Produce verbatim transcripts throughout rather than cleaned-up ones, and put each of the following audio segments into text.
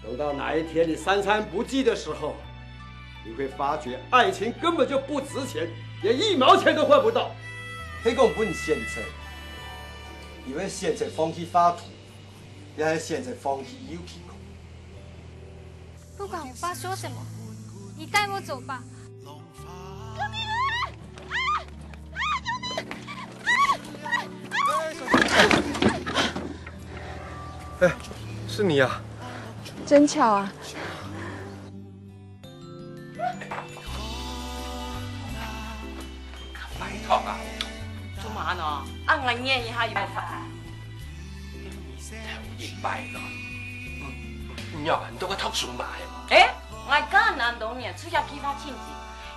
等到哪一天你三餐不继的时候，你会发觉爱情根本就不值钱，连一毛钱都换不到。係講分你選擇，你會選擇放棄畫圖，也係選擇放棄遊戲館？不管我爸说什么，你带我走吧。哎，是你啊？真巧啊！拜託啊！做麼个呢？啊，𠊎捏一下有辦法啊？一擺咯，你你你要恁多个讀書嘛？哎，𠊎教恁多年，出去計畫親戚，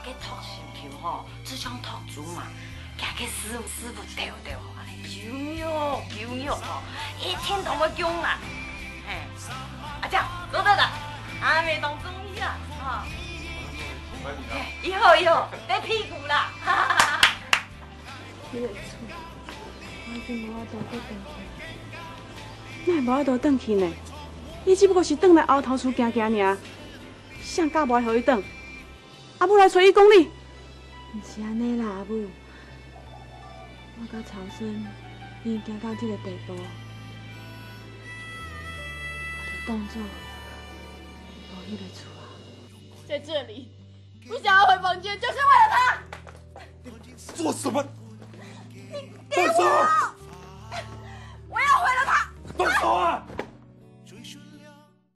該讀心臼吼，就像讀書嘛，佢个師師傅兜兜吼，有肉有肉吼，一定都會用啊！嘿，阿姐，做得啦，阿妹當中意啊，哈。以後以後，拍屁股啦，哈哈哈哈。 你會錯，我已經無法度再轉去。哪會無法度轉去呢？你只不過是轉來後頭厝行行爾，啥人無愛予你轉？阿母來揣你講你。毋是安尼啦，阿母，我佮曹生已經行到這个地步，我就當做無彼个厝啊。在這裡，不想要回房間，就是為了他。做什么？放手！